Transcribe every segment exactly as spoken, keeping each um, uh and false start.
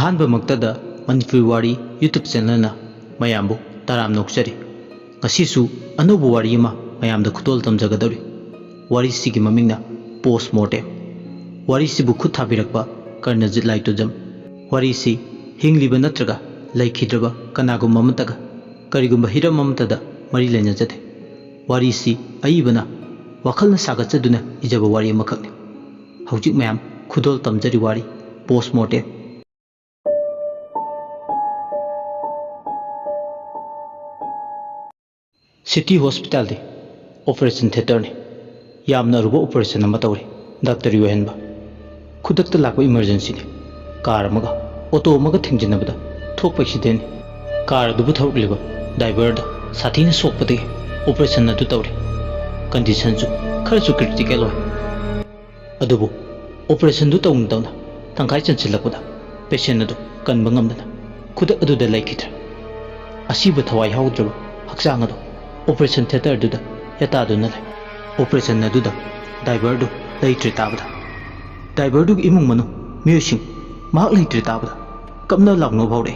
ꯑꯍꯥꯟꯕꯃꯛꯇꯗ ꯃꯅꯤꯄꯨꯔꯤ ꯋꯥꯔꯤ YouTube ꯆꯦꯅꯦꯜꯅ ꯃꯌꯥꯝꯕꯨ ꯇꯔꯥꯝꯅ ꯑꯣꯛꯆꯔꯤ꯫ ꯉꯁꯤꯁꯨ ꯑꯅꯧꯕ ꯋꯥꯔꯤ ꯑꯃ ꯃꯌꯥꯝꯗ ꯈꯨꯗꯣꯜ ꯇꯝꯖꯒꯗꯧꯔꯤ꯫ ꯋꯥꯔꯤꯁꯤꯒꯤ ꯃꯃꯤꯡꯅ ꯄꯣꯁ ꯃꯣꯔꯇꯦꯝ꯫ ꯋꯥꯔꯤꯁꯤꯕꯨ ꯈꯨꯠ ꯊꯥꯕꯤꯔꯛꯄ ꯀꯔꯅꯖꯤꯠ ꯂꯥꯏꯇꯣꯖꯝ꯫ ꯋꯥꯔꯤꯁꯤ ꯍꯤꯡꯂꯤꯕ ꯅꯠꯇ꯭ꯔꯒ ꯂꯩꯈꯤꯗ꯭ꯔꯕ ꯀꯅꯥꯒꯨꯝꯕ ꯑꯃꯠꯇꯒ ꯀꯔꯤꯒꯨꯝꯕ ꯍꯤꯔꯝ ꯑꯃꯠꯇꯗ ꯃꯔꯤ ꯂꯩꯅꯖꯗꯦ꯫ ꯋꯥꯔꯤꯁꯤ ꯑꯏꯕꯅ ꯋꯥꯈꯜꯅ ꯁꯥꯒꯠꯆꯗꯨꯅ ꯏꯖꯕ ꯋꯥꯔꯤ ꯑꯃꯈꯛꯅꯤ꯫ ꯍꯧꯖꯤꯛ ꯃꯌꯥꯝ ꯈꯨꯗꯣꯜ ꯇꯝꯖꯔꯤ ꯋꯥꯔꯤ ꯄꯣꯁ ꯃꯣꯔꯇꯦꯝ꯫ City ꯍꯣꯁꯄꯤꯇꯥꯜꯗꯤ operation ꯊꯤꯌꯦꯇꯔꯅꯤ꯫ ꯌꯥꯝꯅ ꯑꯔꯨꯕ ꯑꯣꯄꯔꯦꯁꯟ ꯑꯃ ꯇꯧꯔꯤ ꯗꯥꯛꯇꯔ ꯌꯣꯍꯦꯟꯕ꯫ ꯈꯨꯗꯛꯇ ꯂꯥꯛꯄ ꯏꯃꯔꯖꯦꯟꯁꯤꯅꯤ꯫ ꯀꯥꯔ ꯑꯃꯒ ꯑꯣꯇꯣ ꯑꯃꯒ ꯊꯦꯡꯖꯤꯟꯅꯕꯗ ꯊꯣꯛꯄ ꯑꯦꯛꯁꯤꯗꯦꯟꯅꯤ꯫ ꯀꯥꯔ ꯑꯗꯨꯕꯨ ꯊꯧꯔꯛꯂꯤꯕ ꯗ꯭ꯔꯥꯏꯚꯔꯗꯣ ꯁꯥꯊꯤꯅ ꯁꯣꯛꯄꯗꯒꯤ ꯑꯣꯄꯔꯦꯁꯟ ꯑꯗꯨ ꯇꯧꯔꯤ꯫ ꯀꯟꯗꯤꯁꯟꯁꯨ ꯈꯔꯁꯨ ꯀ꯭ꯔꯤꯇꯤꯀꯦꯜ ꯑꯣꯏ꯫ ꯑꯗꯨꯕꯨ ꯑꯣꯄꯔꯦꯁꯟꯗꯨ ꯇꯧꯅ ꯇꯧꯅ ꯇꯪꯈꯥꯏ ꯆꯟꯁꯤꯜꯂꯛꯄꯗ ꯄꯦꯁꯦꯟ ꯑꯗꯨ ꯀꯟꯕ ꯉꯝꯗꯅ ꯈꯨꯗꯛ ꯑꯗꯨꯗ ꯂꯩꯈꯤꯗ꯭ꯔꯦ꯫ ꯑꯁꯤꯕ ꯊꯋꯥꯏ ꯌꯥꯎꯗ꯭ꯔꯕ ꯍꯛꯆꯥꯡ ꯑꯗꯨ ꯑꯣꯄꯔꯦꯁꯟ ꯊꯤꯌꯦꯇꯔꯗꯨꯗ ꯌꯥꯇꯥꯗꯨꯅ ꯂꯩ꯫ ꯑꯣꯄꯔꯦꯁꯟ ꯑꯗꯨꯗ ꯗ꯭ꯔꯥꯏꯚꯔꯗꯨ ꯂꯩꯇ꯭ꯔꯦ ꯇꯥꯕꯗ, ꯗ꯭ꯔꯥꯏꯚꯔꯗꯨꯒꯤ ꯏꯃꯨꯡ ꯃꯅꯨꯡ ꯃꯤꯑꯣꯏꯁꯤꯡ ꯃꯍꯥꯛ ꯂꯩꯇ꯭ꯔꯦ ꯇꯥꯕꯗ ꯀꯞꯅ ꯂꯥꯎꯅꯕ ꯍꯧꯔꯛꯏ꯫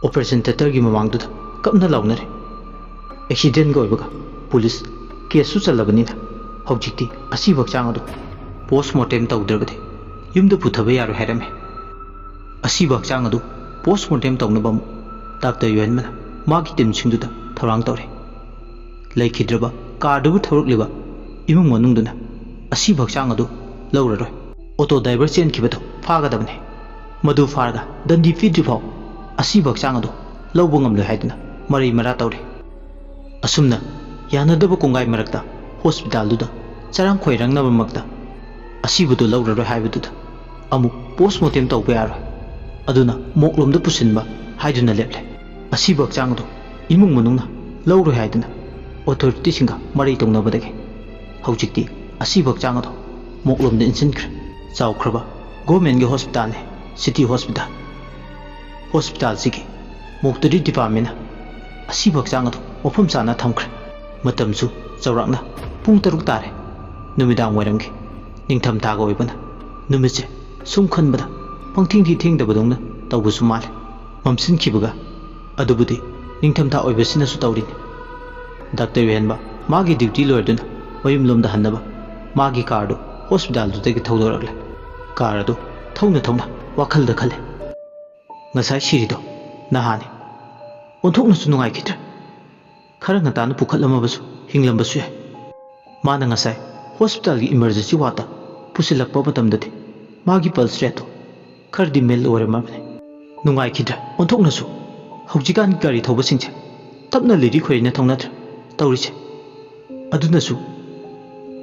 ꯑꯣꯄꯔꯦꯁꯟ ꯊꯤꯌꯦꯇꯔꯒꯤ ꯃꯃꯥꯡꯗꯨꯗ ꯀꯞꯅ ꯂꯥꯎꯅꯔꯦ꯫ ꯑꯦꯛꯁꯤꯗꯦꯟꯒ ꯑꯣꯏꯕꯒ ꯄꯨꯂꯤꯁ ꯀꯦꯁꯁꯨ ꯆꯜꯂꯕꯅꯤꯅ ꯍꯧꯖꯤꯛꯇꯤ ꯑꯁꯤꯕ ꯍꯛꯆꯥꯡ ꯑꯗꯨ ꯄꯣꯁ ꯃꯣꯔꯇꯦꯝ ꯇꯧꯗ꯭ꯔꯕꯗꯤ ꯌꯨꯝꯗ ꯄꯨꯊꯕ ꯌꯥꯔꯣꯏ ꯍꯥꯏꯔꯝꯃꯦ꯫ ꯑꯁꯤꯕ ꯍꯛꯆꯥꯡ ꯑꯗꯨ ꯄꯣꯁ ꯃꯣꯔꯇꯦꯝ ꯇꯧꯅꯕ ꯑꯃꯨꯛ ꯗꯥꯛꯇꯔ ꯌꯣꯍꯦꯟꯕꯅ ꯃꯥꯒꯤ ꯇꯤꯝꯁꯤꯡꯗꯨꯗ ꯊꯧꯔꯥꯡ ꯇꯧꯔꯦ꯫ ꯂꯩꯈꯤꯗ꯭ꯔꯕ ꯀꯥꯔꯗꯨꯕꯨ ꯊꯧꯔꯛꯂꯤꯕ ꯏꯃꯨꯡ ꯃꯅꯨꯡꯗꯨꯅ ꯑꯁꯤꯕ ꯍꯛꯆꯥꯡ ꯑꯗꯨ ꯂꯧꯔꯔꯣꯏ, ꯑꯣꯇꯣ ꯗ꯭ꯔꯥꯏꯚꯔ ꯆꯦꯟꯈꯤꯕꯗꯨ ꯐꯥꯒꯗꯕꯅꯤ, ꯃꯗꯨ ꯐꯥꯔꯒ ꯗꯟꯗꯤ ꯄꯤꯗ꯭ꯔꯤꯐꯥꯎ ꯑꯁꯤꯕ ꯍꯛꯆꯥꯡ ꯑꯗꯨ ꯂꯧꯕ ꯉꯝꯂꯣꯏ ꯍꯥꯏꯗꯨꯅ ꯃꯔꯩ ꯃꯔꯥ ꯇꯧꯔꯤ꯫ ꯑꯁꯨꯝꯅ ꯌꯥꯅꯗꯕ ꯀꯣꯡꯒꯥꯏ ꯃꯔꯛꯇ ꯍꯣꯁꯄꯤꯇꯥꯜꯗꯨꯗ ꯆꯔꯥꯡ ꯈꯣꯏꯔꯥꯡꯅꯕ ꯃꯔꯛꯇ ꯑꯁꯤꯕꯗꯨ ꯂꯧꯔꯔꯣꯏ ꯍꯥꯏꯕꯗꯨꯗ ꯑꯃꯨꯛ ꯄꯣꯁ ꯃꯣꯔꯇꯦꯝ ꯇꯧꯕ ꯌꯥꯔꯣꯏ, ꯑꯗꯨꯅ ꯃꯣꯛꯂꯣꯝꯗ ꯄꯨꯁꯤꯟꯕ ꯍꯥꯏꯗꯨꯅ ꯂꯦꯞꯂꯦ꯫ ꯑꯁꯤꯕ ꯍꯛꯆꯥꯡ ꯑꯗꯨ ꯏꯃꯨꯡ ꯃꯅꯨꯡꯅ ꯂꯧꯔꯣꯏ ꯍꯥꯏꯗꯨꯅ ꯑꯣꯊꯣꯔꯤꯇꯤꯁꯤꯡꯒ ꯃꯔꯩ ꯇꯧꯅꯕꯗꯒꯤ ꯍꯧꯖꯤꯛꯇꯤ ꯑꯁꯤꯕ ꯍꯛꯆꯥꯡ ꯑꯗꯨ ꯃꯣꯛꯂꯣꯝꯗ ꯏꯟꯁꯤꯟꯈ꯭ꯔꯦ꯫ ꯆꯥꯎꯈ꯭ꯔꯕ ꯒꯣꯔꯃꯦꯟꯒꯤ ꯍꯣꯁꯄꯤꯇꯥꯜꯅꯤ ꯁꯤꯇꯤ ꯍꯣꯁꯄꯤꯇꯥꯜ꯫ ꯍꯣꯁꯄꯤꯇꯥꯜꯁꯤꯒꯤ ꯃꯣꯔꯇꯔꯤ ꯗꯤꯄꯥꯔꯠꯃꯦꯟꯅ ꯑꯁꯤꯕ ꯍꯛꯆꯥꯡ ꯑꯗꯨ ꯃꯐꯝ ꯆꯥꯅ ꯊꯝꯈ꯭ꯔꯦ꯫ ꯃꯇꯝꯁꯨ ꯆꯥꯎꯔꯥꯛꯅ ꯄꯨꯡ ꯇꯔꯨꯛ ꯇꯥꯔꯦ꯫ ꯅꯨꯃꯤꯗꯥꯡ ꯋꯥꯏꯔꯝꯒꯤ ꯅꯤꯡꯊꯝꯊꯥꯒ ꯑꯣꯏꯕꯅ ꯅꯨꯃꯤꯠꯁꯦ ꯁꯨꯝ ꯈꯟꯕꯗ ꯄꯪꯊꯦꯡꯗꯤ ꯊꯦꯡꯗꯕꯗꯧꯅ ꯇꯧꯕꯁꯨ ꯃꯥꯜꯂꯦ꯫ ꯃꯝꯁꯤꯟꯈꯤꯕꯒ꯫ ꯑꯗꯨꯕꯨꯗꯤ ꯅꯤꯡꯊꯝꯊꯥ ꯑꯣꯏꯕꯁꯤꯅꯁꯨ ꯇꯧꯔꯤꯅꯤ꯫ ꯗꯥꯛꯇꯔ ꯌꯣꯍꯦꯟꯕ ꯃꯥꯒꯤ ꯗ꯭ꯌꯨꯇꯤ ꯂꯣꯏꯔꯗꯨꯅ ꯃꯌꯨꯝꯂꯣꯝꯗ ꯍꯟꯅꯕ ꯃꯥꯒꯤ ꯀꯥꯔꯗꯨ ꯍꯣꯁꯄꯤꯇꯥꯜꯗꯨꯗꯒꯤ ꯊꯧꯗꯣꯔꯛꯂꯦ꯫ ꯀꯥꯔ ꯑꯗꯨ ꯊꯧꯅ ꯊꯧꯅ ꯋꯥꯈꯜꯗ ꯈꯜꯂꯦ꯫ ꯉꯁꯥꯏ ꯁꯤꯔꯤꯗꯣ ꯅꯍꯥꯅꯤ꯫ ꯑꯣꯟꯊꯣꯛꯅꯁꯨ ꯅꯨꯡꯉꯥꯏꯈꯤꯗ꯭ꯔꯦ꯫ ꯈꯔ ꯉꯟꯇꯥꯅ ꯄꯨꯈꯠꯂꯝꯃꯕꯁꯨ ꯍꯤꯡꯂꯝꯕꯁꯨ ꯌꯥꯏ꯫ ꯃꯥꯅ ꯉꯁꯥꯏ ꯍꯣꯁꯄꯤꯇꯥꯜꯒꯤ ꯏꯃꯔꯖꯦꯟꯁꯤ ꯋꯥꯔꯗꯇ ꯄꯨꯁꯤꯜꯂꯛꯄ ꯃꯇꯝꯗꯗꯤ ꯃꯥꯒꯤ ꯄꯜꯁ ꯔꯦꯠꯇꯣ ꯈꯔꯗꯤ ꯃꯤꯜ ꯑꯣꯏꯔꯝꯃꯕꯅꯤ꯫ ꯅꯨꯡꯉꯥꯏꯈꯤꯗ꯭ꯔꯦ ꯑꯣꯟꯊꯣꯛꯅꯁꯨ꯫ ꯍꯧꯖꯤꯛꯀꯥꯟꯒꯤ ꯒꯥꯔꯤ ꯊꯧꯕꯁꯤꯡꯁꯦ ꯇꯞꯅ ꯂꯤꯔꯤ ꯈꯣꯏꯔꯤꯅ ꯊꯧꯅꯗ꯭ꯔꯦ ꯇꯧꯔꯤꯁꯦ꯫ ꯑꯗꯨꯅꯁꯨ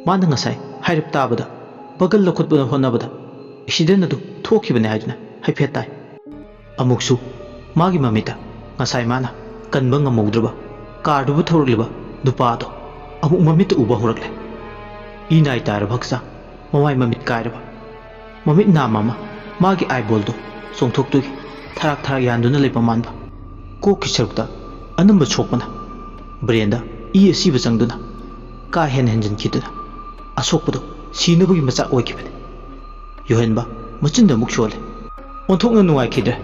ꯃꯥꯅ ꯉꯁꯥꯏ ꯍꯥꯏꯔꯞ ꯇꯥꯕꯗ ꯕꯒꯜ ꯂꯧꯈꯠꯄ ꯍꯣꯠꯅꯕꯗ ꯑꯦꯛꯁꯤꯗꯦꯟ ꯑꯗꯨ ꯊꯣꯛꯈꯤꯕꯅꯤ ꯍꯥꯏꯗꯨꯅ ꯍꯥꯏꯐꯦꯠ ꯇꯥꯏ꯫ ꯑꯃꯨꯛꯁꯨ ꯃꯥꯒꯤ ꯃꯃꯤꯠꯇ ꯉꯁꯥꯏ ꯃꯥꯅ ꯀꯟꯕ ꯉꯝꯍꯧꯗ꯭ꯔꯕ ꯀꯥꯔꯗꯨꯕꯨ ꯊꯧꯔꯛꯂꯤꯕ ꯅꯨꯄꯥ ꯑꯗꯣ ꯑꯃꯨꯛ ꯃꯃꯤꯠꯇ ꯎꯕ ꯍꯧꯔꯛꯂꯦ꯫ ꯏ ꯅꯥꯏ ꯇꯥꯔꯕ ꯍꯛꯆꯥꯡ, ꯃꯃꯥꯏ ꯃꯃꯤꯠ ꯀꯥꯏꯔꯕ, ꯃꯃꯤꯠ ꯅꯥꯝꯃ ꯑꯃ ꯃꯥꯒꯤ ꯑꯥꯏꯕꯣꯜꯗꯨ ꯆꯣꯡꯊꯣꯛꯇꯨꯒꯤ ꯊꯔꯥꯛ ꯊꯔꯥꯛ ꯌꯥꯟꯗꯨꯅ ꯂꯩꯕ ꯃꯥꯟꯕ꯫ ꯀꯣꯛꯀꯤ ꯁꯔꯨꯛꯇ ꯑꯅꯝꯕ ꯁꯣꯛꯄꯅ ꯕ꯭ꯔꯦꯟꯗ ꯏ ꯑꯁꯤꯕ ꯆꯪꯗꯨꯅ ꯀꯥ ꯍꯦꯟꯅ ꯍꯦꯟꯖꯤꯟꯈꯤꯗꯨꯅ ꯑꯁꯣꯛꯄꯗꯨ ꯁꯤꯅꯕꯒꯤ ꯃꯆꯥꯛ ꯑꯣꯏꯈꯤꯕꯅꯤ꯫ ꯌꯣꯍꯦꯟꯕ ꯃꯆꯤꯟꯗ ꯑꯃꯨꯛ ꯁꯣꯜꯂꯦ꯫ ꯑꯣꯟꯊꯣꯛꯅ ꯅꯨꯡꯉꯥꯏꯈꯤꯗ꯭ꯔꯦ꯫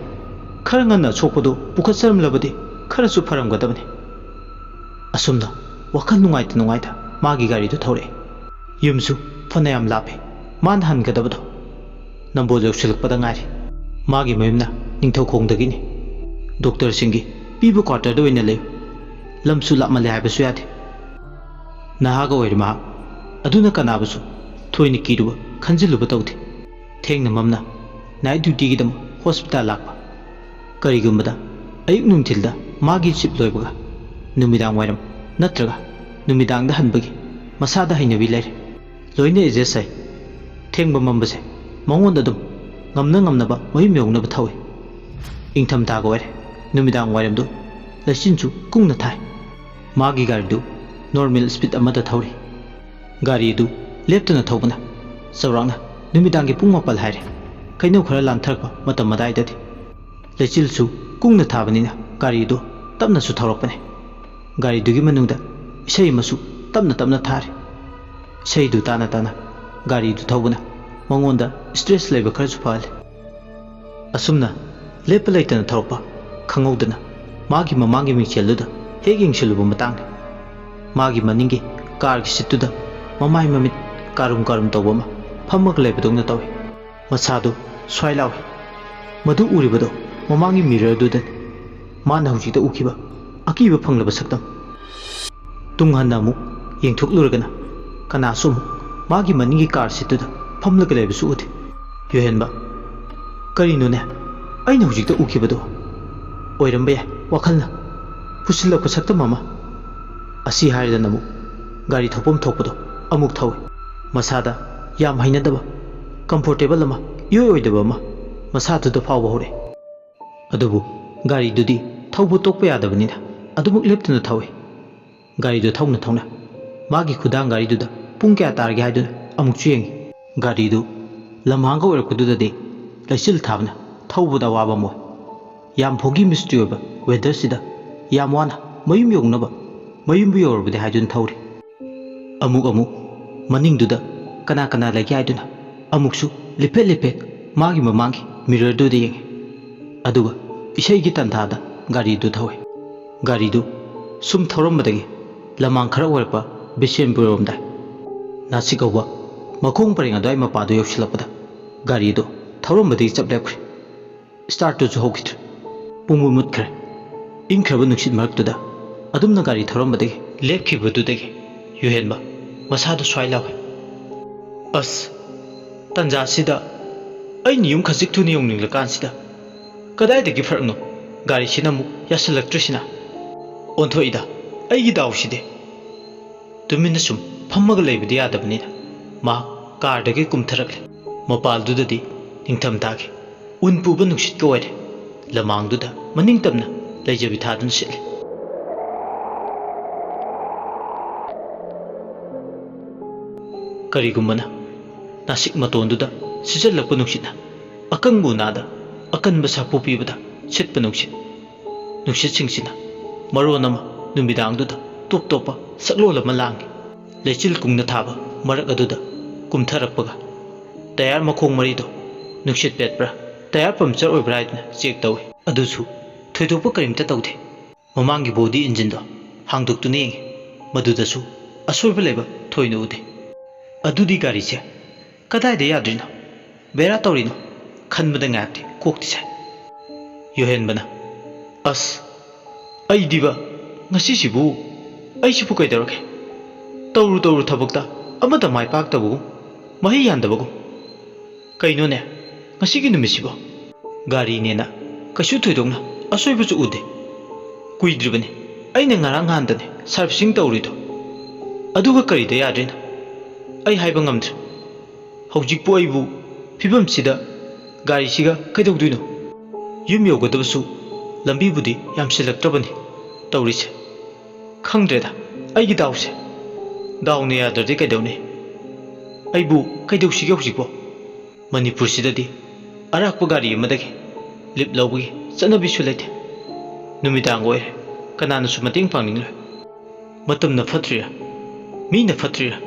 ꯈꯔ ꯉꯟꯅ ꯑꯁꯣꯛꯄꯗꯨ ꯄꯨꯈꯠꯆꯔꯝꯂꯕꯗꯤ ꯈꯔꯁꯨ ꯐꯔꯝꯒꯗꯕꯅꯤ꯫ ꯑꯁꯨꯝꯅ ꯋꯥꯈꯜ ꯅꯨꯡꯉꯥꯏꯇ ꯅꯨꯡꯉꯥꯏꯇ ꯃꯥꯒꯤ ꯒꯥꯔꯤꯗꯨ ꯊꯧꯔꯛꯑꯦ꯫ ꯌꯨꯝꯁꯨ ꯐꯅꯌꯥꯝ ꯂꯥꯞꯄꯦ꯫ ꯃꯥꯅ ꯍꯟꯒꯗꯕꯗꯣ ꯅꯝꯕꯣꯜ ꯌꯧꯁꯤꯜꯂꯛꯄꯗ ꯉꯥꯏꯔꯤ꯫ ꯃꯥꯒꯤ ꯃꯌꯨꯝꯅ ꯅꯤꯡꯊꯧꯈꯣꯡꯗꯒꯤꯅꯤ꯫ ꯗꯣꯛꯇꯔꯁꯤꯡꯒꯤ ꯄꯤꯕ ꯀ꯭ꯋꯥꯇꯔꯗ ꯑꯣꯏꯅ ꯂꯩꯌꯨ꯫ ꯂꯝꯁꯨ ꯂꯥꯞꯃꯜꯂꯦ ꯍꯥꯏꯕꯁꯨ ꯌꯥꯗꯦ꯫ ꯅꯍꯥꯒ ꯑꯣꯏꯔꯤ ꯃꯍꯥꯛ꯫ ꯑꯗꯨꯅ ꯀꯅꯥꯕꯨꯁꯨ ꯊꯣꯏꯅ ꯀꯤꯔꯨꯕ, ꯈꯟꯖꯤꯜꯂꯨꯕ ꯇꯧꯗꯦ꯫ ꯊꯦꯡꯅ ꯃꯝꯅ ꯅꯥꯏꯠ ꯗ꯭ꯌꯨꯇꯤꯒꯤꯗꯃꯛ ꯍꯣꯁꯄꯤꯇꯥꯜ ꯂꯥꯛꯄ꯫ ꯀꯔꯤꯒꯨꯝꯕꯗ ꯑꯌꯨꯛ ꯅꯨꯡꯊꯤꯜꯗ ꯃꯥꯒꯤ ꯁꯤꯞ ꯂꯣꯏꯕꯒ ꯅꯨꯃꯤꯗꯥꯡ ꯋꯥꯏꯔꯝ ꯅꯠꯇ꯭ꯔꯒ ꯅꯨꯃꯤꯗꯥꯡꯗ ꯍꯟꯕꯒꯤ ꯃꯁꯥꯗ ꯍꯩꯅꯕꯤ ꯂꯩꯔꯦ꯫ ꯂꯣꯏꯅ ꯑꯦꯗꯖꯁ ꯍꯩ꯫ ꯊꯦꯡꯕ ꯃꯝꯕꯁꯦ ꯃꯉꯣꯟꯗ ꯑꯗꯨꯝ ꯉꯝꯅ ꯉꯝꯅꯕ ꯃꯌꯨꯝ ꯌꯧꯅꯕ ꯊꯧꯏ꯫ ꯏꯪꯊꯝꯊꯥꯒ ꯑꯣꯏꯔꯦ꯫ ꯅꯨꯃꯤꯗꯥꯡ ꯋꯥꯏꯔꯝꯗꯨ ꯂꯩꯆꯤꯟꯁꯨ ꯀꯨꯡꯅ ꯊꯥꯏ꯫ ꯃꯥꯒꯤ ꯒꯥꯔꯤꯗꯨ ꯅꯣꯔꯃꯦꯜ ꯁ꯭ꯄꯤꯗ ꯑꯃꯗ ꯊꯧꯔꯤ꯫ ꯒꯥꯔꯤ ꯑꯗꯨ ꯂꯦꯞꯇꯅ ꯊꯧꯕꯅ ꯆꯥꯎꯔꯥꯛꯅ ꯅꯨꯃꯤꯗꯥꯡꯒꯤ ꯄꯨꯡ ꯃꯥꯄꯜ ꯍꯥꯏꯔꯦ꯫ ꯀꯩꯅꯧ ꯈꯔ ꯂꯥꯟꯊꯔꯛꯄ ꯃꯇꯝ ꯑꯗꯥꯏꯗꯗꯤ꯫ ꯂꯩꯆꯤꯜꯁꯨ ꯀꯨꯡꯅ ꯊꯥꯕꯅꯤꯅ ꯒꯥꯔꯤ ꯑꯗꯨ ꯇꯞꯅꯁꯨ ꯊꯧꯔꯛꯄꯅꯦ꯫ ꯒꯥꯔꯤꯗꯨꯒꯤ ꯃꯅꯨꯡꯗ ꯏꯁꯩ ꯑꯃꯁꯨ ꯇꯞꯅ ꯇꯞꯅ ꯊꯥꯔꯤ꯫ ꯏꯁꯩꯗꯨ ꯇꯥꯅ ꯇꯥꯅ ꯒꯥꯔꯤꯗꯨ ꯊꯧꯕꯅ ꯃꯉꯣꯟꯗ ꯁ꯭ꯇ꯭ꯔꯦꯁ ꯂꯩꯕ ꯈꯔꯁꯨ ꯐꯍꯜꯂꯤ꯫ ꯑꯁꯨꯝꯅ ꯂꯦꯞꯄ ꯂꯩꯇꯅ ꯊꯧꯔꯛꯄ ꯈꯪꯍꯧꯗꯅ ꯃꯥꯒꯤ ꯃꯃꯥꯡꯒꯤ ꯃꯤꯡꯁꯦꯜꯗꯨꯗ ꯍꯦꯛ ꯌꯦꯡꯁꯤꯜꯂꯨꯕ ꯃꯇꯥꯡꯅꯤ꯫ ꯃꯥꯒꯤ ꯃꯅꯤꯡꯒꯤ ꯀꯥꯔꯒꯤ ꯁꯤꯠꯇꯨꯗ ꯃꯃꯥꯏ ꯃꯃꯤꯠ ꯀꯥꯔꯨꯝ ꯀꯥꯔꯨꯝ ꯇꯧꯕ ꯑꯃ ꯐꯝꯃꯒ ꯂꯩꯕꯗꯧꯅ ꯇꯧꯏ꯫ ꯃꯁꯥꯗꯨ ꯁ꯭ꯋꯥꯏ ꯂꯥꯎꯏ꯫ ꯃꯗꯨ ꯎꯔꯤꯕꯗꯣ ꯃꯃꯥꯡꯒꯤ ꯃꯤꯔꯔꯗꯨꯗꯅꯤ꯫ ꯃꯥꯅ ꯍꯧꯖꯤꯛꯇ ꯎꯈꯤꯕ ꯑꯀꯤꯕ ꯐꯪꯂꯕ ꯁꯛꯇꯝ꯫ ꯇꯨꯡ ꯍꯟꯅ ꯑꯃꯨꯛ ꯌꯦꯡꯊꯣꯛꯂꯨꯔꯒꯅ ꯀꯅꯥꯁꯨ ꯑꯃꯨꯛ ꯃꯥꯒꯤ ꯃꯅꯤꯡꯒꯤ ꯀꯥꯔ ꯁꯤꯠꯇꯨꯗ ꯐꯝꯂꯒ ꯂꯩꯕꯁꯨ ꯎꯗꯦ꯫ ꯌꯨꯍꯦꯟꯕ, "ꯀꯔꯤꯅꯣꯅꯦ? ꯑꯩꯅ ꯍꯧꯖꯤꯛꯇ ꯎꯈꯤꯕꯗꯣ ꯑꯣꯏꯔꯝꯕ ꯌꯥꯏ, ꯋꯥꯈꯜꯅ ꯄꯨꯁꯤꯜꯂꯛꯄ ꯁꯛꯇꯝ ꯑꯃ"꯫ ꯑꯁꯤ ꯍꯥꯏꯔꯗꯅ ꯑꯃꯨꯛ ꯒꯥꯔꯤ ꯊꯧꯐꯝ ꯊꯣꯛꯄꯗꯣ ꯑꯃꯨꯛ ꯊꯧꯏ꯫ ꯃꯁꯥꯗ ꯌꯥꯝ ꯍꯩꯅꯗꯕ, ꯀꯝꯐꯣꯔꯇꯦꯕꯜ ꯑꯃ ꯏꯑꯣꯏ ꯑꯣꯏꯗꯕ ꯑꯃ ꯃꯁꯥꯗꯨꯗ ꯐꯥꯎꯕ ꯍꯧꯔꯛꯏ꯫ ꯑꯗꯨꯕꯨ ꯒꯥꯔꯤꯗꯨꯗꯤ ꯊꯧꯕ ꯇꯣꯛꯄ ꯌꯥꯗꯕꯅꯤꯅ ꯑꯗꯨꯃꯛ ꯂꯦꯞꯇꯅ ꯊꯧꯏ꯫ ꯒꯥꯔꯤꯗꯨ ꯊꯧꯅ ꯊꯧꯅ ꯃꯥꯒꯤ ꯈꯨꯗꯥꯡ ꯒꯥꯔꯤꯗꯨꯗ ꯄꯨꯡ ꯀꯌꯥ ꯇꯥꯔꯒꯦ ꯍꯥꯏꯗꯨꯅ ꯑꯃꯨꯛꯁꯨ ꯌꯦꯡꯉꯤ꯫ ꯒꯥꯔꯤꯗꯨ ꯂꯝꯍꯥꯡꯒ ꯑꯣꯏꯔꯛꯄꯗꯨꯗꯗꯤ ꯂꯩꯆꯤꯜ ꯊꯥꯕꯅ ꯊꯧꯕꯗ ꯑꯋꯥꯕ ꯑꯃ ꯑꯣꯏ꯫ ꯌꯥꯝ foggy misty ꯑꯣꯏꯕ ꯋꯦꯗꯔꯁꯤꯗ ꯌꯥꯝ ꯋꯥꯅ ꯃꯌꯨꯝ ꯌꯧꯅꯕ, ꯃꯌꯨꯝꯕꯨ ꯌꯧꯔꯕꯗꯤ ꯍꯥꯏꯗꯨꯅ ꯊꯧꯔꯤ꯫ ꯑꯃꯨꯛ ꯑꯃꯨꯛ ꯃꯅꯤꯡꯗꯨꯗ ꯀꯅꯥ ꯀꯅꯥ ꯂꯩꯒꯦ ꯍꯥꯏꯗꯨꯅ ꯑꯃꯨꯛꯁꯨ ꯂꯤꯐꯦꯠ ꯂꯤꯐꯦꯠ ꯃꯥꯒꯤ ꯃꯃꯥꯡꯒꯤ ꯃꯤꯔꯔꯗꯨꯗ ꯌꯦꯡꯉꯤ꯫ ꯑꯗꯨꯒ ꯏꯁꯩꯒꯤ ꯇꯟꯊꯥꯗ ꯒꯥꯔꯤꯗꯨ ꯊꯧꯏ꯫ ꯒꯥꯔꯤꯗꯨ ꯁꯨꯝ ꯊꯧꯔꯝꯕꯗꯒꯤ ꯂꯃꯥꯡ ꯈꯔ ꯑꯣꯏꯔꯛꯄ ꯕꯤꯁꯦꯝꯄꯨꯔ ꯔꯣꯝꯗ ꯅꯥꯁꯤꯛ ꯍꯧꯕ ꯃꯈꯣꯡ ꯄꯔꯦꯡ ꯑꯗꯨꯋꯥꯏ ꯃꯄꯥꯗꯨ ꯌꯧꯁꯤꯜꯂꯛꯄꯗ ꯒꯥꯔꯤꯗꯨ ꯊꯧꯔꯝꯕꯗꯒꯤ ꯆꯞ ꯂꯦꯞꯈ꯭ꯔꯦ꯫ ꯁ꯭ꯇꯥꯔꯠꯇꯨꯁꯨ ꯍꯧꯈꯤꯗ꯭ꯔꯦ꯫ ꯄꯨꯡꯃꯨꯠ ꯃꯨꯠꯈ꯭ꯔꯦ꯫ ꯏꯪꯈ꯭ꯔꯕ ꯅꯨꯡꯁꯤꯠ ꯃꯔꯛꯇꯨꯗ ꯑꯗꯨꯝꯅ ꯒꯥꯔꯤ ꯊꯧꯔꯝꯕꯗꯒꯤ ꯂꯦꯞꯈꯤꯕꯗꯨꯗꯒꯤ ꯌꯨꯍꯦꯟꯕ ꯃꯁꯥꯗꯨ ꯁ꯭ꯋꯥꯏ ꯂꯥꯎꯏ꯫ "ꯑꯁ, ꯇꯟꯖꯥꯁꯤꯗ ꯑꯩꯅ ꯌꯨꯝ ꯈꯖꯤꯛ ꯊꯨꯅ ꯌꯧꯅꯤꯡꯂꯀꯥꯟꯁꯤꯗ ꯀꯗꯥꯏꯗꯒꯤ ꯐꯔꯛꯅꯣ ꯒꯥꯔꯤꯁꯤꯅ ꯑꯃꯨꯛ ꯌꯥꯁꯤꯜꯂꯛꯇ꯭ꯔꯤꯁꯤꯅ? ꯑꯣꯟꯊꯣꯛꯏꯗ, ꯑꯩꯒꯤ ꯗꯥꯎꯁꯤꯗꯤ!" ꯇꯨꯃꯤꯟꯅ ꯁꯨꯝ ꯐꯝꯃꯒ ꯂꯩꯕꯗꯤ ꯌꯥꯗꯕꯅꯤꯅ ꯃꯍꯥꯛ ꯀꯥꯔꯗꯒꯤ ꯀꯨꯝꯊꯔꯛꯂꯦ꯫ ꯃꯄꯥꯜꯗꯨꯗꯗꯤ ꯅꯤꯡꯊꯝꯊꯥꯒꯤ ꯎꯟ ꯄꯨꯕ ꯅꯨꯡꯁꯤꯠꯀ ꯑꯣꯏꯔꯦ꯫ ꯂꯃꯥꯡꯗꯨꯗ ꯃꯅꯤꯡ ꯇꯝꯅ ꯂꯩꯖꯕꯤ ꯊꯥꯗꯨꯅ ꯁꯤꯠꯂꯤ꯫ ꯀꯔꯤꯒꯨꯝꯕꯅ ꯅꯥꯁꯤꯛ ꯃꯇꯣꯟꯗꯨꯗ ꯁꯤꯠꯆꯜꯂꯛꯄ ꯅꯨꯡꯁꯤꯠꯅ ꯑꯀꯪꯕ ꯎꯅꯥꯗ ꯑꯀꯟꯕ ꯁꯥꯐꯨ ꯄꯤꯕꯗ ꯁꯤꯠꯄ ꯅꯨꯡꯁꯤꯠ, ꯅꯨꯡꯁꯤꯠꯁꯤꯡꯁꯤꯅ ꯃꯔꯣꯟ ꯑꯃ ꯅꯨꯃꯤꯗꯥꯡꯗꯨꯗ ꯇꯣꯞ ꯇꯣꯞꯄ ꯁꯛꯂꯣꯟ ꯑꯃ ꯂꯥꯡꯏ꯫ ꯂꯩꯆꯤꯜ ꯀꯨꯡꯅ ꯊꯥꯕ ꯃꯔꯛ ꯑꯗꯨꯗ ꯀꯨꯝꯊꯔꯛꯄꯒ ꯇꯌꯥꯔ ꯃꯈꯣꯡ ꯃꯔꯤꯗꯣ ꯅꯨꯡꯁꯤꯠ ꯄꯦꯠꯄ꯭ꯔꯥ, ꯇꯌꯥꯔ ꯄꯝꯆꯔ ꯑꯣꯏꯕ꯭ꯔꯥ ꯍꯥꯏꯗꯨꯅ ꯆꯦꯛ ꯇꯧꯏ꯫ ꯑꯗꯨꯁꯨ ꯊꯣꯏꯗꯣꯛꯄ ꯀꯔꯤꯝꯇ ꯇꯧꯗꯦ꯫ ꯃꯃꯥꯡꯒꯤ ꯕꯣꯗꯤ ꯏꯟꯖꯤꯟꯗꯣ ꯍꯥꯡꯗꯣꯛꯇꯨꯅ ꯌꯦꯡꯉꯤ꯫ ꯃꯗꯨꯗꯁꯨ ꯑꯁꯣꯏꯕ ꯂꯩꯕ ꯊꯣꯏꯅ ꯎꯗꯦ꯫ ꯑꯗꯨꯗꯤ ꯒꯥꯔꯤꯁꯦ ꯀꯗꯥꯏꯗ ꯌꯥꯗ꯭ꯔꯤꯅꯣ, ꯕꯦꯔꯥ ꯇꯧꯔꯤꯅꯣ ꯈꯟꯕꯗ ꯉꯥꯏꯍꯥꯛꯇꯤ ꯀꯣꯛꯇꯤ ꯁꯥꯏ꯫ ꯌꯣꯍꯦꯟꯕꯅ, "ꯑꯁ, ꯑꯩꯗꯤꯕ, ꯉꯁꯤꯁꯤꯕꯨ, ꯑꯩꯁꯤꯕꯨ ꯀꯩꯗꯧꯔꯒꯦ? ꯇꯧꯔꯨ ꯇꯧꯔꯨ ꯊꯕꯛꯇ ꯑꯃꯠꯇ ꯃꯥꯏ ꯄꯥꯛꯇꯕꯒꯨꯝ, ꯃꯍꯩ ꯌꯥꯟꯗꯕꯒꯨꯝ꯫ ꯀꯩꯅꯣꯅꯦ, ꯉꯁꯤꯒꯤ ꯅꯨꯃꯤꯠꯁꯤꯕꯣ?" ꯒꯥꯔꯤꯅꯦꯅ ꯀꯩꯁꯨ ꯊꯣꯏꯗꯣꯛꯅ ꯑꯁꯣꯏꯕꯁꯨ ꯎꯗꯦ꯫ ꯀꯨꯏꯗ꯭ꯔꯤꯕꯅꯤ ꯑꯩꯅ ꯉꯔꯥꯡ ꯅꯍꯥꯟꯗꯅꯦ ꯁꯥꯔꯚꯤꯁꯤꯡ ꯇꯧꯔꯤꯗꯣ꯫ ꯑꯗꯨꯒ ꯀꯔꯤꯗ ꯌꯥꯗ꯭ꯔꯤꯅꯣ? ꯑꯩ ꯍꯥꯏꯕ ꯉꯝꯗ꯭ꯔꯦ꯫ ꯍꯧꯖꯤꯛꯄꯨ ꯑꯩꯕꯨ ꯐꯤꯕꯝꯁꯤꯗ ꯒꯥꯔꯤꯁꯤꯒ ꯀꯩꯗꯧꯗꯣꯏꯅꯣ? ꯌꯨꯝ ꯌꯧꯒꯗꯕꯁꯨ ꯂꯝꯕꯤꯕꯨꯗꯤ ꯌꯥꯝꯁꯤꯜꯂꯛꯇ꯭ꯔꯕꯅꯤ ꯇꯧꯔꯤꯁꯦ꯫ ꯈꯪꯗ꯭ꯔꯦꯗ, ꯑꯩꯒꯤ ꯗꯥꯎꯁꯦ꯫ ꯗꯥꯎꯅ ꯌꯥꯗ꯭ꯔꯗꯤ ꯀꯩꯗꯧꯅꯤ? ꯑꯩꯕꯨ ꯀꯩꯗꯧꯁꯤꯒꯦ ꯍꯧꯖꯤꯛꯄꯣ? ꯃꯅꯤꯄꯨꯔꯁꯤꯗꯗꯤ ꯑꯔꯥꯛꯄ ꯒꯥꯔꯤ ꯑꯃꯗꯒꯤ ꯂꯤꯞ ꯂꯧꯕꯒꯤ ꯆꯠꯅꯕꯤꯁꯨ ꯂꯩꯇꯦ꯫ ꯅꯨꯃꯤꯗꯥꯡ ꯑꯣꯏꯔꯦ, ꯀꯅꯥꯅꯁꯨ ꯃꯇꯦꯡ ꯄꯥꯡꯅꯤꯡꯂꯣꯏ꯫ ꯃꯇꯝꯅ ꯐꯠꯇ꯭ꯔꯤꯔꯥ, ꯃꯤꯅ ꯐꯠꯇ꯭ꯔꯤꯔꯥ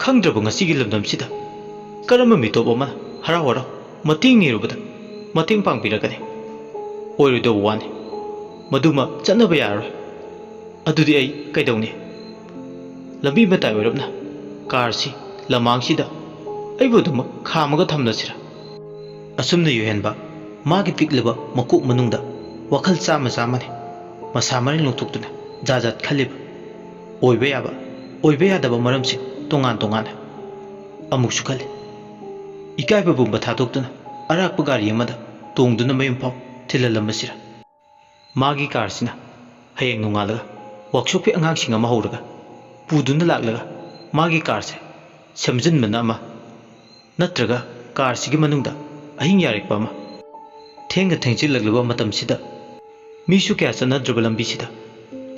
ꯈꯪꯗ꯭ꯔꯕ ꯉꯁꯤꯒꯤ ꯂꯝꯗꯝꯁꯤꯗ ꯀꯔꯝꯕ ꯃꯤꯇꯣꯞ ꯑꯃꯅ ꯍꯔꯥꯎ ꯍꯔꯥꯎ ꯃꯇꯦꯡ ꯅꯤꯔꯨꯕꯗ ꯃꯇꯦꯡ ꯄꯥꯡꯕꯤꯔꯛꯀꯅꯤ? ꯑꯣꯏꯔꯣꯏꯗꯧꯕ ꯋꯥꯅꯤ꯫ ꯃꯗꯨꯃ ꯆꯠꯅꯕ ꯌꯥꯔꯔꯣꯏ꯫ ꯑꯗꯨꯗꯤ ꯑꯩ ꯀꯩꯗꯧꯅꯤ? ꯂꯝꯕꯤ ꯃꯇꯥꯏ ꯑꯣꯏꯔꯞꯅ ꯀꯥꯔꯁꯤ ꯂꯃꯥꯡꯁꯤꯗ ꯑꯩꯕꯨ ꯑꯗꯨꯃꯛ ꯈꯥꯝꯃꯒ ꯊꯝꯂꯁꯤꯔꯥ? ꯑꯁꯨꯝꯅ ꯌꯨꯍꯦꯟꯕ ꯃꯥꯒꯤ ꯄꯤꯛꯂꯕ ꯃꯀꯣꯛ ꯃꯅꯨꯡꯗ ꯋꯥꯈꯜ ꯆꯥꯝꯃ ꯆꯥꯝꯃꯅꯤ ꯃꯁꯥ ꯃꯔꯦꯡ ꯂꯣꯡꯊꯣꯛꯇꯨꯅ ꯖꯥꯠ ꯖꯥꯠ ꯈꯜꯂꯤꯕ꯫ ꯑꯣꯏꯕ ꯌꯥꯕ, ꯑꯣꯏꯕ ꯌꯥꯗꯕ ꯃꯔꯝꯁꯤꯡ ꯇꯣꯉꯥꯟ ꯇꯣꯉꯥꯟꯅ꯫ ꯑꯃꯨꯛꯁꯨ ꯈꯜꯂꯤ, ꯏꯀꯥꯏꯕ ꯄꯨꯝꯕ ꯊꯥꯗꯣꯛꯇꯨꯅ ꯑꯔꯥꯛꯄ ꯒꯥꯔꯤ ꯑꯃꯗ ꯇꯣꯡꯗꯨꯅ ꯃꯌꯨꯝ ꯐꯥꯎ ꯊꯤꯜꯍꯜꯂꯝꯕꯁꯤꯔ? ꯃꯥꯒꯤ ꯀꯥꯔꯁꯤꯅ ꯍꯌꯦꯡ ꯅꯣꯡꯉꯥꯜꯂꯒ ꯋꯥꯛꯁꯣꯞꯀꯤ ꯑꯉꯥꯡꯁꯤꯡ ꯑꯃ ꯍꯧꯔꯒ ꯄꯨꯗꯨꯅ ꯂꯥꯛꯂꯒ ꯃꯥꯒꯤ ꯀꯥꯔꯁꯦ ꯁꯦꯝꯖꯤꯟꯕꯅ ꯑꯃ, ꯅꯠꯇ꯭ꯔꯒ ꯀꯥꯔꯁꯤꯒꯤ ꯃꯅꯨꯡꯗ ꯑꯍꯤꯡ ꯌꯥꯔꯦꯛꯄ ꯑꯃ꯫ ꯊꯦꯡꯒ ꯊꯦꯡꯖꯤꯜꯂꯛꯂꯕ ꯃꯇꯝꯁꯤꯗ ꯃꯤꯁꯨ ꯀꯌꯥ ꯆꯠꯅꯗ꯭ꯔꯕ ꯂꯝꯕꯤꯁꯤꯗ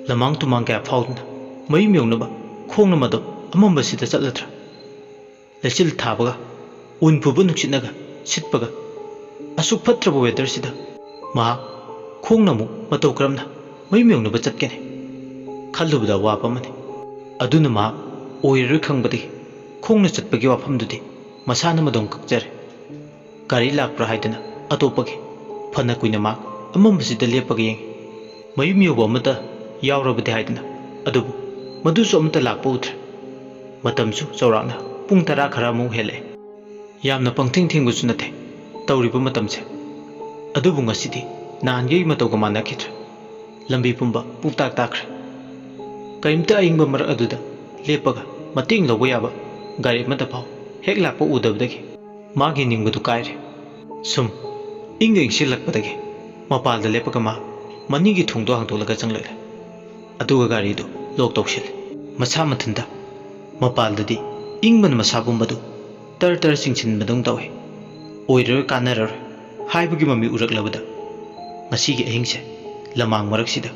ꯂꯃꯥꯡ ꯇꯨꯃꯥꯡ ꯀꯌꯥ ꯐꯥꯎꯗꯨꯅ ꯃꯌꯨꯝ ꯌꯧꯅꯕ ꯈꯣꯡꯅ ꯃꯇꯧ ꯑꯃꯝꯕꯁꯤꯗ ꯆꯠꯂꯗ꯭ꯔꯥ? ꯂꯩꯆꯤꯜ ꯊꯥꯕꯒ ꯎꯟ ꯐꯨꯕ ꯅꯨꯡꯁꯤꯠꯅꯒ ꯁꯤꯠꯄꯒ ꯑꯁꯨꯛ ꯐꯠꯇ꯭ꯔꯕ ꯋꯦꯗꯔꯁꯤꯗ ꯃꯍꯥꯛ ꯈꯣꯡꯅ ꯑꯃꯨꯛ ꯃꯇꯧ ꯀꯔꯝꯅ ꯃꯌꯨꯝ ꯌꯧꯅꯕ ꯆꯠꯀꯅꯤ? ꯈꯜꯂꯨꯕꯗ ꯑꯋꯥꯕ ꯑꯃꯅꯤ꯫ ꯑꯗꯨꯅ ꯃꯍꯥꯛ ꯑꯣꯏꯔꯔꯣꯏ ꯈꯪꯕꯗꯒꯤ ꯈꯣꯡꯅ ꯆꯠꯄꯒꯤ ꯋꯥꯐꯝꯗꯨꯗꯤ ꯃꯁꯥꯅ ꯃꯗꯣꯝ ꯀꯛꯆꯔꯦ꯫ ꯒꯥꯔꯤ ꯂꯥꯛꯄ꯭ꯔꯥ ꯍꯥꯏꯗꯨꯅ ꯑꯇꯣꯞꯄꯒꯤ꯫ ꯐꯅ ꯀꯨꯏꯅ ꯃꯍꯥꯛ ꯑꯃꯝꯕꯁꯤꯗ ꯂꯦꯞꯄꯒ ꯌꯦꯡꯉꯤ꯫ ꯃꯌꯨꯝ ꯌꯧꯕ ꯑꯃꯠꯇ ꯌꯥꯎꯔꯕꯗꯤ ꯍꯥꯏꯗꯅ, ꯑꯗꯨꯕꯨ ꯃꯗꯨꯁꯨ ꯑꯃꯠꯇ ꯂꯥꯛꯄ ꯎꯗ꯭ꯔꯦ꯫ ꯃꯇꯝꯁꯨ ꯆꯥꯎꯔꯥꯛꯅ ꯄꯨꯡ ꯇꯔꯥ ꯈꯔ ꯑꯃꯨꯛ ꯍꯦꯜꯂꯛꯑꯦ꯫ ꯌꯥꯝꯅ ꯄꯪꯊꯦꯡ ꯊꯦꯡꯕꯁꯨ ꯅꯠꯇꯦ ꯇꯧꯔꯤꯕ ꯃꯇꯝꯁꯦ꯫ ꯑꯗꯨꯕꯨ ꯉꯁꯤꯗꯤ ꯅꯍꯥꯟꯒꯤ ꯃꯇꯧꯒ ꯃꯥꯟꯅꯈꯤꯗ꯭ꯔꯦ꯫ ꯂꯝꯕꯤ ꯄꯨꯝꯕ ꯄꯨꯡꯇꯥꯛ ꯇꯥꯛꯈ꯭ꯔꯦ꯫ ꯀꯔꯤꯝꯇ ꯑꯏꯪꯕ ꯃꯔꯛ ꯑꯗꯨꯗ ꯂꯦꯞꯄꯒ ꯃꯇꯦꯡ ꯂꯧꯕ ꯌꯥꯕ ꯒꯥꯔꯤ ꯑꯃꯠꯇ ꯐꯥꯎ ꯍꯦꯛ ꯂꯥꯛꯄ ꯎꯗꯕꯗꯒꯤ ꯃꯥꯒꯤ ꯅꯤꯡꯕꯗꯨ ꯀꯥꯏꯔꯦ꯫ ꯁꯨꯝ ꯏꯪꯒ ꯏꯪꯁꯤꯜꯂꯛꯄꯗꯒꯤ ꯃꯄꯥꯜꯗ ꯂꯦꯞꯄꯒ ꯃꯥ ꯃꯅꯤꯡꯒꯤ ꯊꯣꯡꯗꯣ ꯍꯥꯡꯗꯣꯛꯂꯒ ꯆꯪꯂꯛꯂꯦ꯫ ꯑꯗꯨꯒ ꯒꯥꯔꯤꯗꯨ ꯂꯣꯛ ꯇꯧꯁꯤꯜꯂꯦ꯫ ꯃꯁꯥ ꯃꯊꯟꯇ ꯃꯄꯥꯜꯗꯗꯤ ꯏꯪꯕꯅ ꯃꯁꯥ ꯄꯨꯝꯕꯗꯨ ꯇꯔ ꯇꯔ ꯆꯤꯡꯁꯤꯟꯕꯗꯧ ꯇꯧꯏ꯫ ꯑꯣꯏꯔꯔꯣꯏ, ꯀꯥꯟꯅꯔꯔꯣꯏ ꯍꯥꯏꯕꯒꯤ ꯃꯃꯤ ꯎꯔꯛꯂꯕꯗ ꯉꯁꯤꯒꯤ ꯑꯍꯤꯡꯁꯦ ꯂꯃꯥꯡ ꯃꯔꯛꯁꯤꯗ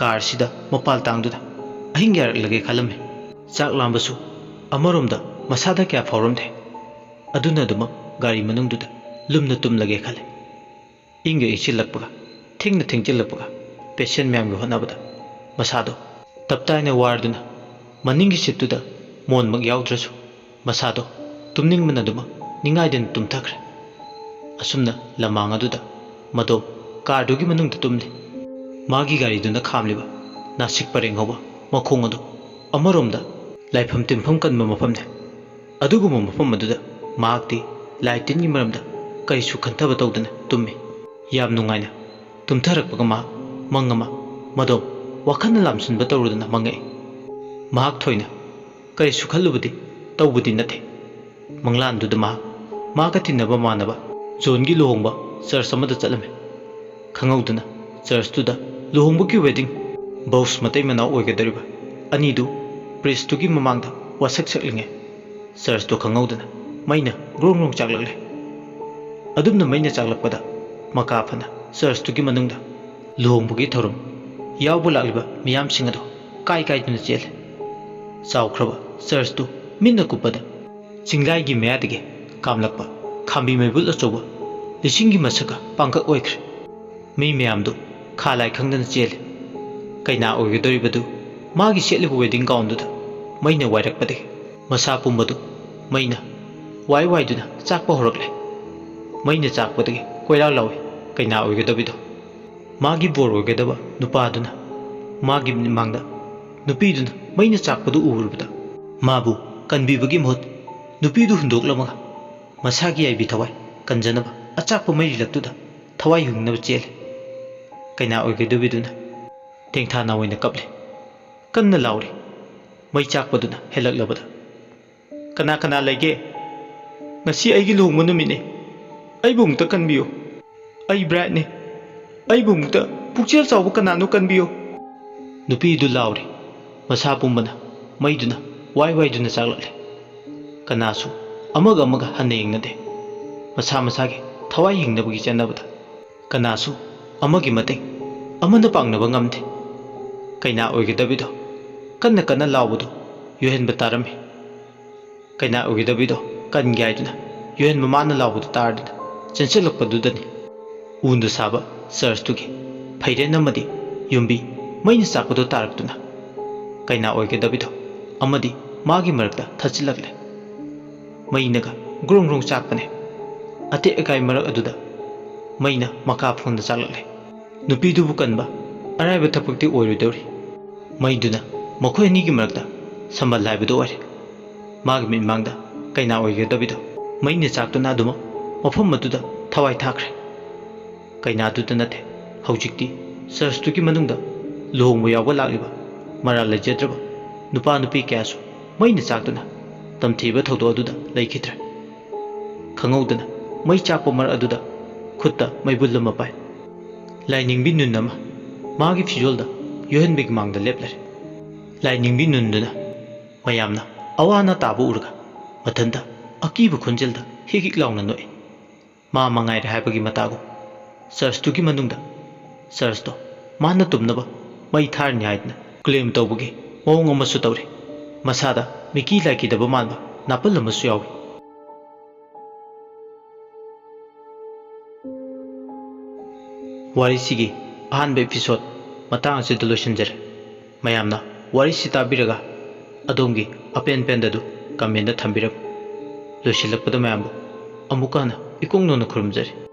ꯀꯥꯔꯁꯤꯗ ꯃꯄꯥꯜ ꯇꯥꯡꯗꯨꯅ ꯑꯍꯤꯡ ꯌꯥꯔꯛꯂꯒꯦ ꯈꯜꯂꯝꯃꯤ꯫ ꯆꯥꯛ ꯂꯥꯝꯕꯁꯨ ꯑꯃꯔꯣꯝꯗ ꯃꯁꯥꯗ ꯀꯌꯥ ꯐꯥꯎꯔꯝꯗꯦ꯫ ꯑꯗꯨꯅ ꯑꯗꯨꯃꯛ ꯒꯥꯔꯤ ꯃꯅꯨꯡꯗꯨꯗ ꯂꯨꯝꯅ ꯇꯨꯝꯂꯒꯦ ꯈꯜꯂꯦ꯫ ꯏꯪꯒ ꯏꯪꯁꯤꯜꯂꯛꯄꯒ, ꯊꯦꯡꯅ ꯊꯦꯡꯖꯤꯜꯂꯛꯄꯒ, ꯄꯦꯁꯦꯟ ꯃꯌꯥꯝꯒꯤ ꯍꯣꯠꯅꯕꯗ ꯃꯁꯥꯗꯣ ꯇꯞꯇꯥꯏꯅ ꯋꯥꯔꯗꯨꯅ ꯃꯅꯤꯡꯒꯤ ꯁꯤꯠꯇꯨꯗ ꯃꯣꯟꯃꯛ ꯌꯥꯎꯗ꯭ꯔꯁꯨ ꯃꯁꯥꯗꯣ ꯇꯨꯝꯅꯤꯡꯕꯅ ꯑꯗꯨꯃꯛ ꯅꯤꯡꯉꯥꯏꯗꯅ ꯇꯨꯝꯊꯈ꯭ꯔꯦ꯫ ꯑꯁꯨꯝꯅ ꯂꯃꯥꯡ ꯑꯗꯨꯗ ꯃꯗꯣ ꯀꯥꯔꯗꯨꯒꯤ ꯃꯅꯨꯡꯗ ꯇꯨꯝꯂꯤ꯫ ꯃꯥꯒꯤ ꯒꯥꯔꯤꯗꯨꯅ ꯈꯥꯝꯂꯤꯕ ꯅꯥꯁꯤꯛ ꯄꯔꯦꯡ ꯍꯧꯕ ꯃꯈꯣꯡ ꯑꯗꯨ ꯑꯃꯔꯣꯝꯗ ꯂꯥꯏꯐꯝ ꯇꯤꯟꯐꯝ ꯀꯟꯕ ꯃꯐꯝꯅꯤ꯫ ꯑꯗꯨꯒꯨꯝꯕ ꯃꯐꯝ ꯑꯗꯨꯗ ꯃꯍꯥꯛꯇꯤ ꯂꯥꯏ ꯇꯤꯟꯒꯤ ꯃꯔꯝꯗ ꯀꯔꯤꯁꯨ ꯈꯟꯊꯕ ꯇꯧꯗꯅ ꯇꯨꯝꯃꯤ꯫ ꯌꯥꯝ ꯅꯨꯡꯉꯥꯏꯅ ꯇꯨꯝꯊꯔꯛꯄꯒ ꯃꯍꯥꯛ ꯃꯪ ꯑꯃ, ꯃꯗꯣ ꯋꯥꯈꯜꯅ ꯂꯥꯝꯁꯤꯟꯕ ꯇꯧꯔꯨꯗꯅ ꯃꯪꯉꯛꯏ꯫ ꯃꯍꯥꯛ ꯊꯣꯏꯅ ꯀꯔꯤꯁꯨ ꯈꯜꯂꯨꯕꯗꯤ ꯇꯧꯕꯗꯤ ꯅꯠꯇꯦ꯫ ꯃꯪꯂꯥꯟꯗꯨꯗ ꯃꯍꯥꯛ ꯃꯍꯥꯛꯀ ꯇꯤꯟꯅꯕ ꯃꯥꯟꯅꯕ ꯖꯣꯟꯒꯤ ꯂꯨꯍꯣꯡꯕ ꯆꯔꯆ ꯑꯃꯗ ꯆꯠꯂꯝꯃꯤ꯫ ꯈꯪꯍꯧꯗꯅ ꯆꯔꯆꯇꯨꯗ ꯂꯨꯍꯣꯡꯕꯒꯤ ꯋꯦꯗꯤꯡ ꯕꯧꯁ ꯃꯇꯩ ꯃꯅꯥꯎ ꯑꯣꯏꯒꯗꯧꯔꯤꯕ ꯑꯅꯤꯗꯨ ꯄ꯭ꯔꯤꯁꯇꯨꯒꯤ ꯃꯃꯥꯡꯗ ꯋꯥꯁꯛ ꯁꯛꯂꯤꯉꯩ ꯆꯔꯆꯇꯨ ꯈꯪꯍꯧꯗꯅ ꯃꯩꯅ ꯒ꯭ꯔꯣꯡ ꯒ꯭ꯔꯣꯡ ꯆꯥꯛꯂꯛꯂꯦ꯫ ꯑꯗꯨꯝꯅ ꯃꯩꯅ ꯆꯥꯛꯂꯛꯄꯗ ꯃꯀꯥ ꯐꯅ ꯆꯔꯆꯇꯨꯒꯤ ꯃꯅꯨꯡꯗ ꯂꯨꯍꯣꯡꯕꯒꯤ ꯊꯧꯔꯝ ꯌꯥꯎꯕ ꯂꯥꯛꯂꯤꯕ ꯃꯤꯌꯥꯝꯁꯤꯡ ꯑꯗꯨ ꯀꯥꯏ ꯀꯥꯏꯗꯨꯅ ꯆꯦꯜꯂꯦ꯫ ꯆꯥꯎꯈ꯭ꯔꯕ ꯆꯔꯆꯇꯨ ꯃꯤꯠꯅ ꯀꯨꯞꯄꯗ ꯆꯤꯡꯂꯥꯏꯒꯤ ꯃꯌꯥꯗꯒꯤ ꯀꯥꯝꯂꯛꯄ ꯈꯥꯝꯕꯤ ꯃꯩꯕꯨꯜ ꯑꯆꯧꯕ ꯂꯤꯁꯤꯡꯒꯤ ꯃꯁꯛꯀ ꯄꯥꯡꯀꯛ ꯑꯣꯏꯈ꯭ꯔꯦ꯫ ꯃꯤ ꯃꯌꯥꯝꯗꯨ ꯈꯥ ꯂꯥꯏ ꯈꯪꯗꯅ ꯆꯦꯜꯂꯤ꯫ ꯀꯩꯅꯥ ꯑꯣꯏꯒꯗꯧꯔꯤꯕꯗꯨ ꯃꯥꯒꯤ ꯁꯦꯠꯂꯤꯕ ꯋꯦꯗꯤꯡ ꯒꯥꯎꯟꯗꯨꯗ ꯃꯩꯅ ꯋꯥꯏꯔꯛꯄꯗꯒꯤ ꯃꯁꯥ ꯄꯨꯝꯕꯗꯨ ꯃꯩꯅ ꯋꯥꯏ ꯋꯥꯏꯗꯨꯅ ꯆꯥꯛꯄ ꯍꯧꯔꯛꯂꯦ꯫ ꯃꯩꯅ ꯆꯥꯛꯄꯗꯒꯤ ꯀꯣꯏꯔꯥꯡ ꯂꯥꯎꯏ ꯀꯩꯅꯥ ꯑꯣꯏꯒꯗꯕꯤꯗꯣ꯫ ꯃꯥꯒꯤ ꯕꯣꯔ ꯑꯣꯏꯒꯗꯕ ꯅꯨꯄꯥꯗꯨꯅ ꯃꯥꯒꯤ ꯃꯤꯠꯃꯥꯡꯗ ꯅꯨꯄꯤꯗꯨꯅ ꯃꯩꯅ ꯆꯥꯛꯄꯗꯨ ꯎꯔꯨꯕꯗ ꯃꯥꯕꯨ ꯀꯟꯕꯤꯕꯒꯤ ꯃꯍꯨꯠ ꯅꯨꯄꯤꯗꯨ ꯍꯨꯟꯗꯣꯛꯂꯝꯃꯒ ꯃꯁꯥꯒꯤ ꯌꯥꯏꯕꯤ ꯊꯋꯥꯏ ꯀꯟꯖꯅꯕ ꯑꯆꯥꯛꯄ ꯃꯩꯔꯤꯂꯛꯇꯨꯗ ꯊꯋꯥꯏ ꯍꯤꯡꯅꯕ ꯆꯦꯜꯂꯤ꯫ ꯀꯩꯅꯥ ꯑꯣꯏꯒꯗꯕꯤꯗꯨꯅ ꯇꯦꯡꯊꯥ ꯅꯥꯑꯣꯏꯅ ꯀꯞꯂꯤ꯫ ꯀꯟꯅ ꯂꯥꯎꯔꯤ꯫ ꯃꯩ ꯆꯥꯛꯄꯗꯨꯅ ꯍꯦꯜꯂꯛꯂꯕꯗ "ꯀꯅꯥ ꯀꯅꯥ ꯂꯩꯒꯦ? ꯉꯁꯤ ꯑꯩꯒꯤ ꯂꯨꯍꯣꯡꯕ ꯅꯨꯃꯤꯠꯅꯤ꯫ ꯑꯩꯕꯨ ꯑꯃꯨꯛꯇ ꯀꯟꯕꯤꯌꯨ꯫ ꯑꯩ ꯕ꯭ꯔꯥꯏꯠꯅꯤ꯫ ꯑꯩꯕꯨ ꯑꯃꯨꯛꯇ ꯄꯨꯛꯆꯦꯜ ꯆꯥꯎꯕ ꯀꯅꯥꯅꯣ ꯀꯟꯕꯤꯌꯨ"꯫ ꯅꯨꯄꯤꯗꯨ ꯂꯥꯎꯔꯤ꯫ ꯃꯁꯥ ꯄꯨꯝꯕꯅ ꯃꯩꯗꯨꯅ ꯋꯥꯏ ꯋꯥꯏꯗꯨꯅ ꯆꯥꯛꯂꯛꯂꯤ꯫ ꯀꯅꯥꯁꯨ ꯑꯃꯒ ꯑꯃꯒ ꯍꯟꯅ ꯌꯦꯡꯅꯗꯦ꯫ ꯃꯁꯥ ꯃꯁꯥꯒꯤ ꯊꯋꯥꯏ ꯍꯤꯡꯅꯕꯒꯤ ꯆꯦꯟꯅꯕꯗ ꯀꯅꯥꯁꯨ ꯑꯃꯒꯤ ꯃꯇꯦꯡ ꯑꯃꯅ ꯄꯥꯡꯅꯕ ꯉꯝꯗꯦ꯫ ꯀꯩꯅꯥ ꯑꯣꯏꯒꯗꯕꯤꯗꯣ ꯀꯟꯅ ꯀꯟꯅ ꯂꯥꯎꯕꯗꯨ ꯌꯣꯏꯍꯟꯕ ꯇꯥꯔꯝꯃꯤ꯫ ꯀꯩꯅꯥ ꯑꯣꯏꯒꯗꯕꯤꯗꯣ ꯀꯟꯒꯦ ꯍꯥꯏꯗꯨꯅ ꯌꯣꯏꯍꯟ ꯃꯃꯥꯅ ꯂꯥꯎꯕꯗꯨ ꯇꯥꯔꯗꯨꯅ ꯆꯦꯟꯁꯤꯜꯂꯛꯄꯗꯨꯗꯅꯤ ꯎꯅ ꯁꯥꯕ ꯆꯔꯆꯇꯨꯒꯤ ꯐꯩꯔꯦꯟ ꯑꯃꯗꯤ ꯌꯨꯝꯕꯤ ꯃꯩꯅ ꯆꯥꯛꯄꯗꯨ ꯇꯥꯔꯛꯇꯨꯅ ꯀꯩꯅꯥ ꯑꯣꯏꯒꯗꯕꯤꯗꯣ ꯑꯃꯗꯤ ꯃꯥꯒꯤ ꯃꯔꯛꯇ ꯊꯠꯆꯤꯜꯂꯛꯂꯦ꯫ ꯃꯩꯅꯒ ꯒ꯭ꯔꯣꯡ ꯒ꯭ꯔꯣꯡ ꯆꯥꯛꯄꯅꯦ꯫ ꯑꯇꯦꯛ ꯑꯀꯥꯏ ꯃꯔꯛ ꯑꯗꯨꯗ ꯃꯩꯅ ꯃꯀꯥ ꯐꯣꯡꯅ ꯆꯥꯛꯂꯛꯂꯦ꯫ ꯅꯨꯄꯤꯗꯨꯕꯨ ꯀꯟꯕ ꯑꯔꯥꯏꯕ ꯊꯕꯛꯇꯤ ꯑꯣꯏꯔꯣꯏꯗꯧꯔꯤ꯫ ꯃꯩꯗꯨꯅ ꯃꯈꯣꯏ ꯑꯅꯤꯒꯤ ꯃꯔꯛꯇ ꯁꯝꯕꯜ ꯍꯥꯏꯕꯗꯨ ꯑꯣꯏꯔꯦ꯫ ꯃꯥꯒꯤ ꯃꯤꯠꯃꯥꯡꯗ ꯀꯩꯅꯥ ꯑꯣꯏꯒꯗꯕꯤꯗꯣ ꯃꯩꯅ ꯆꯥꯛꯇꯨꯅ ꯑꯗꯨꯃꯛ ꯃꯐꯝ ꯑꯗꯨꯗ ꯊꯋꯥꯏ ꯊꯥꯈ꯭ꯔꯦ꯫ ꯀꯩꯅꯥꯗꯨꯗ ꯅꯠꯇꯦ, ꯍꯧꯖꯤꯛꯇꯤ ꯆꯔꯆꯇꯨꯒꯤ ꯃꯅꯨꯡꯗ ꯂꯨꯍꯣꯡꯕ ꯌꯥꯎꯕ ꯂꯥꯛꯂꯤꯕ ꯃꯔꯥꯜ ꯂꯩꯖꯗ꯭ꯔꯕ ꯅꯨꯄꯥ ꯅꯨꯄꯤ ꯀꯌꯥꯁꯨ ꯃꯩꯅ ꯆꯥꯛꯇꯨꯅ ꯇꯝꯊꯤꯕ ꯊꯧꯗꯣꯛ ꯑꯗꯨꯗ ꯂꯩꯈꯤꯗ꯭ꯔꯦ꯫ ꯈꯪꯍꯧꯗꯅ ꯃꯩ ꯆꯥꯛꯄ ꯃꯔꯛ ꯑꯗꯨꯗ ꯈꯨꯠꯇ ꯃꯩꯕꯨꯜ ꯑꯃ ꯄꯥꯏ꯫ ꯂꯥꯏꯅꯤꯡꯕꯤ ꯅꯨꯟ ꯑꯃ ꯃꯥꯒꯤ ꯐꯤꯖꯣꯜꯗ ꯌꯣꯏꯍꯟꯕꯤꯒꯤ ꯃꯥꯡꯗ ꯂꯦꯞꯂꯔꯦ꯫ ꯂꯥꯏꯅꯤꯡꯕꯤ ꯅꯨꯟꯗꯨꯅ ꯃꯌꯥꯝꯅ ꯑꯋꯥ ꯑꯅꯥ ꯇꯥꯕ ꯎꯔꯒ ꯃꯊꯟꯇ ꯑꯀꯤꯕ ꯈꯣꯟꯖꯦꯜꯗ ꯍꯤꯛ ꯍꯤꯛ ꯂꯥꯎꯅ ꯅꯣꯛꯏ꯫ ꯃꯥ ꯃꯉꯥꯏꯔꯦ ꯍꯥꯏꯕꯒꯤ ꯃꯇꯥꯒꯨꯝ ꯆꯔꯆꯇꯨꯒꯤ ꯃꯅꯨꯡꯗ ꯆꯔꯆꯇꯣ ꯃꯥꯅ ꯇꯨꯝꯅꯕ ꯃꯩ ꯊꯥꯔꯅꯤ ꯍꯥꯏꯗꯨꯅ ꯀ꯭ꯂꯦꯝ ꯇꯧꯕꯒꯤ ꯃꯑꯣꯡ ꯑꯃꯁꯨ ꯇꯧꯔꯤ꯫ ꯃꯁꯥꯗ ꯃꯤꯀꯤ ꯂꯥꯏꯀꯤꯗꯕ ꯃꯥꯟꯕ ꯅꯥꯄꯜ ꯑꯃꯁꯨ ꯌꯥꯎꯏ꯫ ꯋꯥꯔꯤꯁꯤꯒꯤ ꯑꯍꯥꯟꯕ ꯏꯄꯤꯁꯣꯠ ꯃꯇꯥꯡ ꯑꯁꯤꯗ ꯂꯣꯏꯁꯤꯟꯖꯔꯦ꯫ ꯃꯌꯥꯝꯅ ꯋꯥꯔꯤꯁꯤ ꯇꯥꯕꯤꯔꯒ ꯑꯗꯣꯝꯒꯤ ꯑꯄꯦꯟ ꯄꯦꯟꯗꯗꯨ ꯀꯃꯦꯟꯗ ꯊꯝꯕꯤꯔꯝꯃꯨ꯫ ꯂꯣꯏꯁꯤꯜꯂꯛꯄꯗ ꯃꯌꯥꯝꯕꯨ ꯑꯃꯨꯛꯀ ꯍꯟꯅ ꯏꯀꯣꯡ ꯅꯧꯅ ꯈꯨꯔꯨꯝꯖꯔꯤ꯫